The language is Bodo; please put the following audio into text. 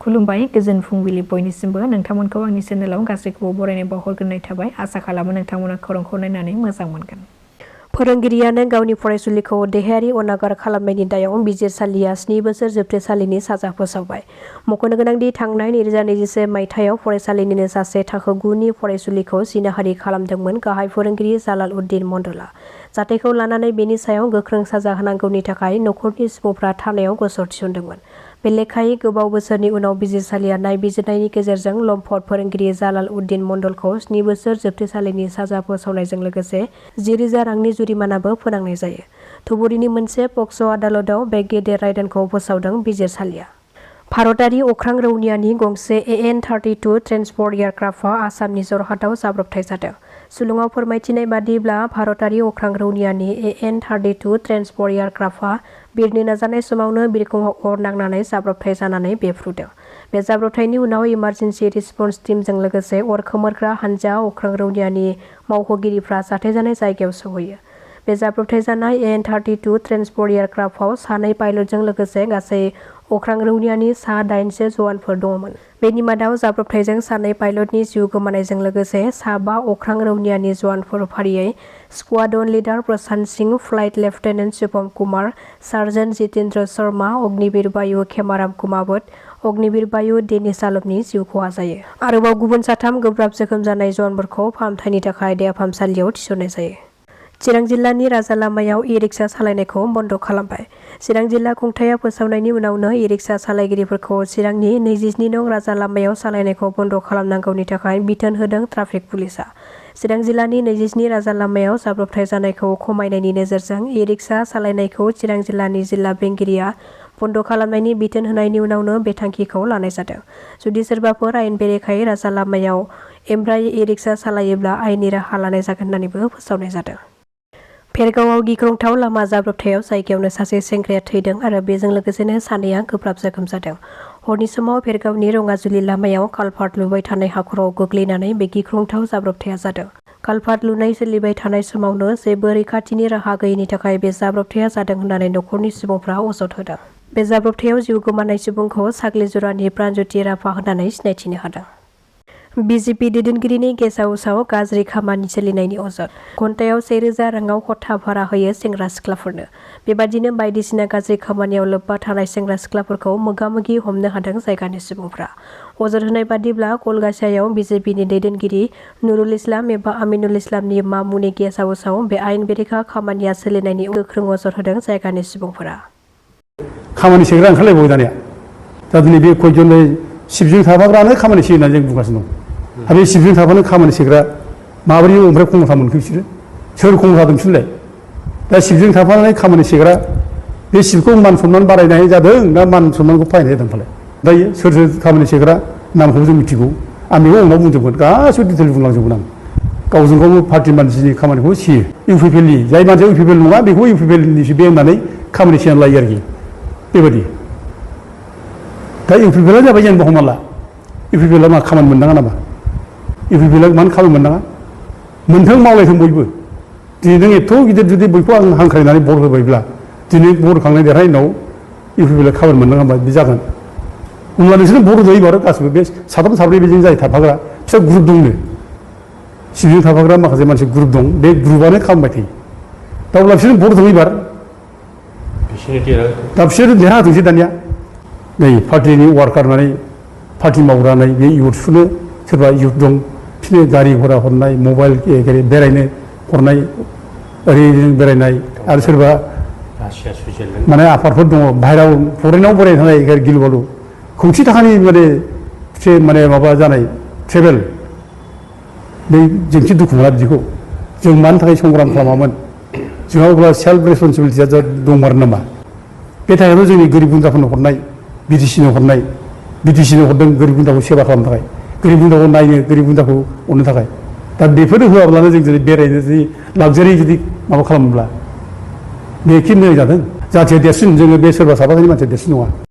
खुलुमबाय गोजोन फुंबिलि बयनिसिमबो नोंथांमोनखौ आंनि चेनेलाव गासैखौबो बरायनाय बावहरग्रोनाय थाबाय आसा खालामो नोंथांमोना खौरांखौ नायनानै मोजां मोनगोन। फोरोंगिरियानो गावनि फरायसुलिखौ देहायारि अनागार खालामनायनि दायाव बिजिरसालिया 7 बोसोर जोबथेसालिनि साजा फोसावबाय। मख'नो गोनांदि थांनाय 2021 मायथाइयाव फरायसालिनिनो सासे थाखो 9 नि फरायसुलिखौ जिनाहारि खालामदोंमोन गाहाय फोरोंगिरि जालाल-उद्दिन मण्डलआ। जाथायखौ लानानै बेनि सायाव गोख्रों साजा होनांगौनि थाखाय नखरनि सुबुंफ्रा थानायाव गसर थिसनदोंमोन। बे लेखायै गोबाव बोसोरनि उनाव बिजिरसालिया नायबिजिरनायनि गेजेरजों लम्पट फोरोंगिरि जालाल-उद्दिन मण्डलखौ 7 बोसोर जोबथेसालिनि साजा फोसावनायजों लोगोसे 10,000 रांनि जुरिमानाबो फोनांनाय जायो। धुबुरीनि मोनसे पक्स' आदालतआव बे गेदेर रायदानखौ फोसावदों बिजिरसालिया। भारतारि अख्रां रौनियानि गंसे AN-32 ट्रेन्सपर्ट एयारक्राफ्टआ आसामनि जरहाटआव जाब्रबथाय जादों। सुलुङाव फोरमायथिनाय बादिब्ला भारतारि अख्रां रौनियानि AN-32 ट्रेन्सपर्ट एयारक्राफ्टआ बिरनो नाजानाय समावनो बिरखंआव अर नांनानै जाब्रबथाय जानानै बेफ्रुदों। बे जाब्रबथायनि उनाव इमारजेन्सि रिस्पन्स टीमजों लोगोसे अर खोमोरग्रा हानजा अख्रां रौनियानि मावख'गिरिफ्रा जाथाय जानाय जायगायाव सौहैयो। बे जाब्रबथाय जानाय AN-32 ट्रेन्सपर्ट एयारक्राफ्टआव 2 पाइलटजों लोगोसे गासै अख्रां रौनियानि सा 8 जवानफोर दंमोन। बेनि मादाव जाब्रबथायजों 2 पाइलटनि जिउ गोमानायजों लोगोसे सा 5 अख्रां रौनियानि जवानफोर फारियै squadron leader Prashant Singh, flight lieutenant Shubham Kumar, sergeant Jitendra Sharma, Agniveer Vayu Khemaram Kumawat, Agniveer Vayu Dennis आलमनि जिउ खहा जायो। आरोबाव गुबुन 3 गोब्राब जोखोम जानाय जवानफोरखौ फाहामथायनि थाखाय देहा फाहामसालियाव थिसननाय जायो। चिरां जिल्लानि राजा लामायाव ई-रिक्सा सालायनायखौ बन्द' खालामबाय। चिरां जिल्ला खुंथाया फोसावनायनि उनावनो ई-रिक्सा सालायगिरिफोरखौ चिरांनि 27 नं राजा लामायाव सालायनायखौ बन्द' खालामनांगौनि थाखाय बिथोन होदों ट्राफिक पुलिसआ। चिरां जिल्लानि 27 राजा लामायाव जाब्रबथाय जानायखौ खमायनायनि नोजोरजों ई-रिक्सा सालायनायखौ चिरां जिल्लानि जिल्ला बेंगिरिया बन्द' खालामनायनि बिथोन होनायनि उनावनो बे थांखिखौ लानाय जादों। जुदि सोरबाफोर आयेन बेरेखायै राजा लामायाव एमब्रायै ई-रिक्सा सालायोब्ला आयेननि राहा लानाय जागोन होन्नानैबो फोसावनाय जादों। भेरगावआव गिख्रंथाव लामा जाब्रबथायाव जायगायावनो सासे सेंग्राया थैदों आरो बेजों लोगोसेनो 2 गोब्राब जोखोम जादों। हरनि समाव भेरगावनि रङाजुलि लामायाव कालभार्ट लुबाय थानाय हाखराव गोग्लैनानै बे गिख्रंथाव जाब्रबथाया जादों। कालभार्ट लुनाय सोलिबाय थानाय समावनो जेबो रैखाथिनि राहा गैयैनि थाखाय बे जाब्रबथाया जादों होननानै नखरनि सुबुंफ्रा अजद होदों। बे जाब्रबथायाव जिउ गोमानाय सुबुंखौ साग्लिजरानि प्राणज्यति राभा होननानै सिनायथिनो हादों। BJP दैदेनगिरिनि गेस्ट हाउसआव गाज्रि खामानि सोलिनायनि अजद। घन्टायाव 1,000 राङाव खथा भारा होयो सेंग्रा सिख्लाफोरनो। बेबादिनो बायदिसिना गाज्रि खामानियाव लोब्बा थानाय सेंग्रा सिख्लाफोरखौ मोगा-मोगि हमनो हादों जायगानि सुबुंफ्रा। अजद होनाय बादिब्ला कलगासियाव BJPनि दैदेनगिरि नुरुल इस्लाम एबा आमिनुल इस्लामनि मामुनि गेस्ट हाउसआव बे आयेन बेरेखा खामानिया सोलिनायनि गोख्रों अजद होदों जायगानि सुबुंफोरा। खामानि सेग्रा ओंखारलायबावो दानिया। दा दिनै बे खयजन शिबजों थाफाग्रानो खामानि सेयो होननानै जों बुंगासिनो दं। आरो बे शिबजों थाफानो खामानि सेग्रा माबोरै ओमफ्राय खमथा मोनखो बिसोरो? सोर खम जादों बिसोरलाय? दा शिबजों थाफानानै खामानि सेग्रा बे शिबखौ मान सनमान बारायनाय जादों ना मान सनमानखौ फायनाय जादों फालाय? दायो सोर सोर खामानि सेग्रा नामखौ जों मिथिगौ। आं बेखौ उनाव बुंजोबगोन गासिबो डिटेल बुंलांजोबगोन आं। गावजों गाव पार्टि मानसिनि खामानिखौ सेयो। इउपिपिएलनि जाय मानसिया इउपिपिएल नङा बेखौ इउपिपिएलनिसो बे होननानै खामानि सेना लायो आरोखि बेबायदि। दा इउपिपिएलआ जाबाय जेनेबा हमना ला इउपिपिएलआ मा खामानि मोननाङा नामा? इउपिपिएलआ मानो खामानि मोननाङा? मोनथों मावलायथों बयबो। दिनै नों एथ' गिदिर जुदि बयखौ आं हांख्रायनानै भट होबायब्ला दिनै भट होखांनाय देरहानायनि उनाव इउपिपिएलआ खामानि मोननाङा होनबा बे जागोन। होनब्ला नोंसोरनो भट होदो एबार गासिबो बे 3-4 बेजों जाय थाफाग्रा फिसा ग्रुप दंनो। शिबजों थाफाग्रा माखासे मानसि ग्रुप दं बे ग्रुपआनो खालामबाय थायो। दा अब्ला बिसोरनो भट होदों एबार। दा बिसोर देरहाथोंसै दानिया। नै पार्टिनि वार्कार होननानै पार्टि मावग्रा होननाय बे इउथ्सफोरनो सोरबा इउथ दं बिसोरनो गारि घरा हरनाय मबाइल बेरायनो हरनाय ओरैनो बेरायनाय आरो सोरबा माने आफादफोर दङ बाहेरायाव फरेनाव बेरायनो थानाय गिलु बालु खौथि थाखानि माने माबा जानाय ट्रेभेल बे जोंथि दुखु मोना बिदिखौ जों मानि थाखाय संग्राम खालामामोन जोंहा अब्ला सेल्फ रेसपन्सिबिलिटिया दंमारो नामा? बे थाखायनो जोंनि गोरिब गुन्द्राफोरनो हरनाय बिटिसिनो हरनाय बिटिसिनो हरदों गोरिब गुन्द्राखौ सेवा खालामनो थाखाय गोरिब गुन्द्राखौ नायनो गोरिब गुन्द्राखौ अननो थाखाय। दा बेफोरनो होआब्लानो जों जुदि बेरायनो जुदि लाक्जारि जुदि माबा खालामोब्ला बे एखे मोजां जादों। जाथिया देरसिन जोङो बे सोरबा साफानि मानसिया देरसिन नङा।